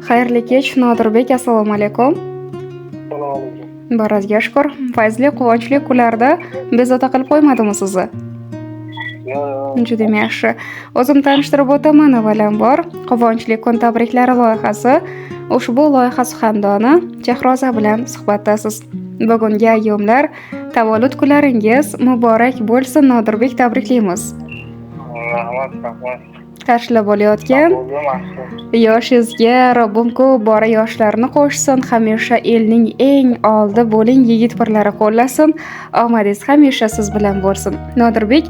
Xayrli kech, Nodirbek, assalomu alaykum. Assalomu alaykum. Borazga shukur. Fayzli, quvonchli kunlarda bezovta qilib qo'ymadimi sizni? Yo'q. Juda yaxshi. O'zim tanishtirib o'taman avvalambor. Quvonchli kun tabriklari loyihasi. Ushbu loyiha suxandoni Chehroza bilan suhbatdasiz. Bugungi ayyomlar tavallud kunlaringiz muborak bo'lsin, Nodirbek, tabriklaymiz. Rahmat, rahmat. Qarshilab olayotgan yoshingizga Robbim ko'p bora yoshlarni qo'shsin, hamisha elning eng oldi bo'ling, yigit pirlari qo'llasin, omadingiz hamisha siz bilan bo'lsin. Nodirbek,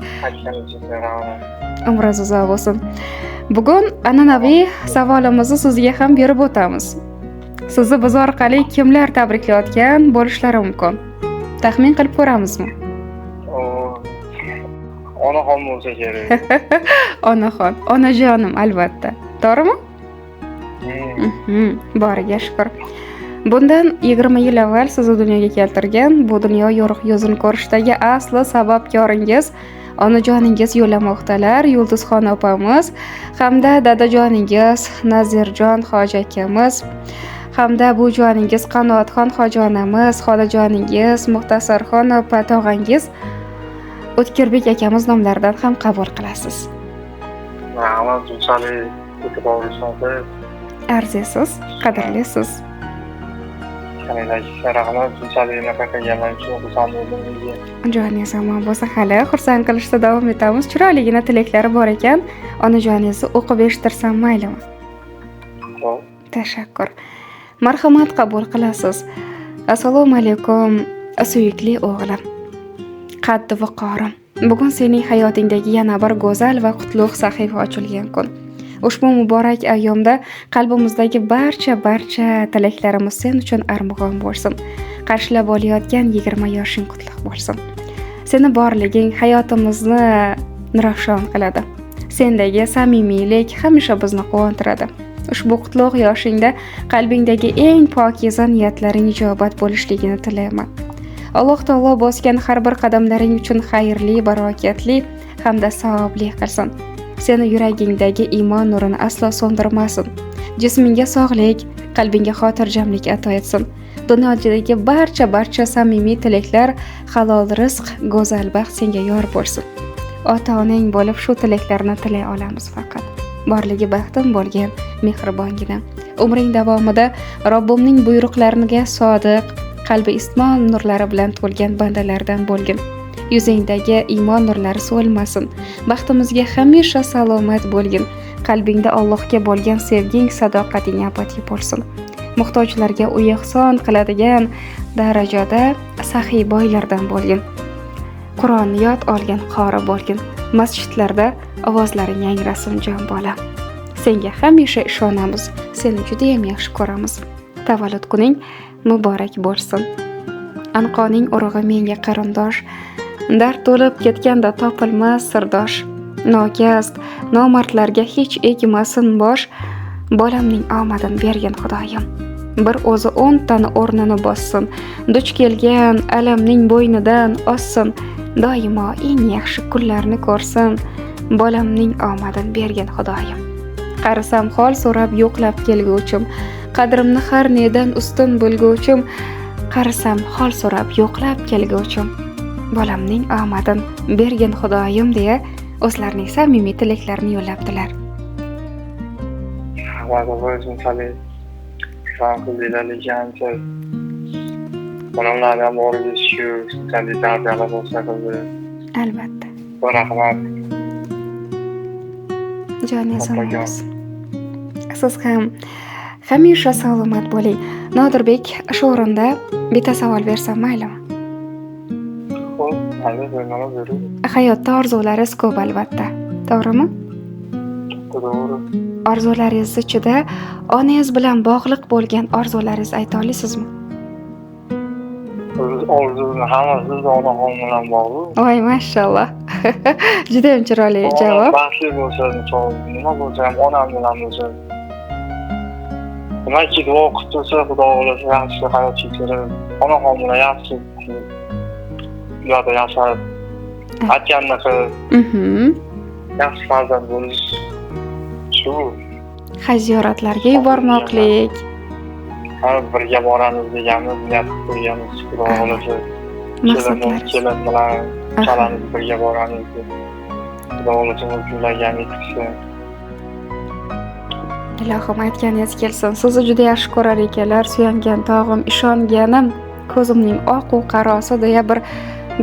umringiz uzoq bo'lsin. Bugun an'anaviy savolimizni sizga ham berib o'tamiz. Sizni biz orqali kimlar tabriklayotgan bo'lishlari mumkin? Taxmin qilib ko'ramizmi? Onaxon bo'lsa kerak. Onaxon, onajonim albatta. To'g'rimi? Boriga shukur. Bundan 20 yil avval sizni dunyoga keltirgan, bu dunyo yorug' yuzini ko'rishdagi asli sababkoringiz onajoningiz yo'llamoqdalar, Yulduzxon opamiz hamda dadajoningiz Nazirjon hoji akamiz hamda buvijoningiz Qanoatxon hoji onamiz, xolajoningiz Muxtasarxon opa, tog'angiz O'tkirbek akamiz nomlaridan ham qabul qilasiz. Rahmat, bunchalik e'tiborli. Arziysiz, qadrlisiz. Rahmat, bunchalik nafaqa qilganlar uchun xursand bo'ldim. Joningiz omon bo'lsin, hali xursand qilishda davom etamiz. Chiroyligina tilaklari bor ekan. Onajoningizni o'qib eshittirsam maylimi? Xo'p. Tashakkur. Marhamat, qabul qilasiz. Assalomu alaykum, suyukli o'g'lim. Qaddi viqorim. Bugun sening hayotingdagi yana bir go'zal va qutlug' sahifa ochilgan kun. Ushbu muborak ayyomda qalbimizdagi barcha tilaklarimiz sen uchun armug'on bo'lsin. Qarshilab olayotgan 20 yoshing qutlug' bo'lsin. Seni borliging hayotimizni nurafshon qiladi. Sendagi samimiylik hamisha bizni quvontiradi. Ushbu qutlug' yoshingda qalbingdagi eng pokiza niyatlaring ijobat bo'lishligini tilayman. Alloh taolo bosgan har bir qadamlaring uchun xayrli, barokatli hamda savobli qilsin. Seni yuragingdagi iymon nurini aslo so'ndirmasin. Jismingga sog'lik, qalbingga xotirjamlik ato etsin. Dunyodagi barcha samimiy tilaklar, halol rizq, go'zal baxt senga yor bo'lsin. Ota-onang bo'lib shu tilaklarni tilay olamiz faqat. Borligi baxtim bo'lgan mehribongina. Umring davomida Robbimning buyruqlariga sodiq, qalbi iymon nurlari bilan to'lgan bandalardan bo'lgin. Yuzingdagi iymon nurlari so'lmasin. Baxtimizga hamisha salomat bo'lgin. Qalbingda Allohga bo'lgan sevging, sadoqating abadiy bo'lsin. Muhtojlarga uy ihson qiladigan darajada saxiy boylardan bo'lgin. Qur'onni yod olgan qori bo'lgin. Masjidlarda ovozlaring yangrasin jon bolam. Senga hamisha ishonamiz. Seni juda ham yaxshi ko'ramiz. Tavallud kuning muborak bo'lsin. Anqoning urug'i menga qarindosh, dard to'lib ketganda topilmas sirdosh. Nokast, nomardlarga hech egmasin bosh, bolamning omadini bergin Xudoyim. Bir o'zi 10 tani o'rnini bossin, duch kelgan alamning bo'ynidan ossin, doimo eng yaxshi kunlarni ko'rsin, bolamning omadini bergin Xudoyim. Qarisam hol so'rab yo'qlab kelguvchim, qadrimni har nedan ustun bilguvchim, qarisam hol so'rab yo'qlab kelguvchim, bolamning omadin bergin Xudoyim deya o'zlarining samimiy tilaklarini yo'llabdilar. Rahmat, bunchalik xursand qildinglar, lekin ancha onamlarni ham boriga shukur, shunchalik tarbiyalab bo'lsa qildi. Albatta. Rahmat. Joningiz omon bo'lsin. Siz ham hamisha salomat bo'ling. Nodirbek, shu o'rinda bitta savol bersam maylimi? Xo'p, mayli, bemalol bering. Hayotda orzularingiz ko'p albatta. To'g'rimi? To'g'ri. Orzularingiz ichida onangiz bilan bog'liq bo'lgan orzularingizni ayta olasizmi? Orzuni hammasi onaxon bilan bog'liq. Voy, mashalloh. Juda ham chiroyli javob. Baxtli bo'lsa, misol, nima bo'lsa ham onam bilan bo'lsa. Nimaki duo qilib tursa, Xudo xohlasa yaxshi hayot kechirib, onaxon bilan yaxshi ularda yashab, aytganini qilib, yaxshi farzand bo'lish shu. Haj ziyoratlarga yubormoqlik. Ha, birga boramiz deganmiz, niyat qilib qo'yganmiz, Xudo xohlasa. Maqsadlar. Kelin bilan ikkalamiz birga boramiz deb. Xudo xohlasa, bu kunlarga ham yetishsin. Ilohim, aytganingiz kelsin. Sizni juda yaxshi ko'rar ekanlar. Suyangan tog'im, ishonganim, ko'zimning oqu qarosi deya bir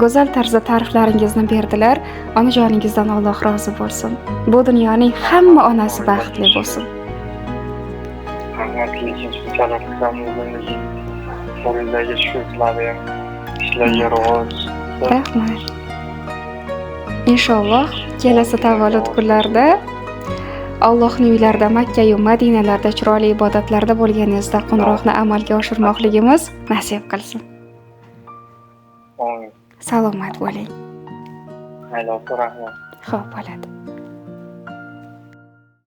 go'zal tarzda ta'riflaringizni berdilar. Onajoningizdan Alloh rozi bo'lsin. Bu dunyoning hamma onasi baxtli bo'lsin. Rahmat, lekin shunchalik qilsam o'zimni qo'lingizdagi shukur qiladi. Ishlarga rivoj. Rahmat. Inshaalloh kelasi tavallud kunlarida Allohning uylarida, Makka yu Madinalarda chiroyli ibodatlarda bo'lganingizda qo'ng'iroqni amalga oshirmoqligimiz nasib qilsin. Amin. Salomat bo'ling. Mayli, opa, rahmat. Xo'p, bo'ladi.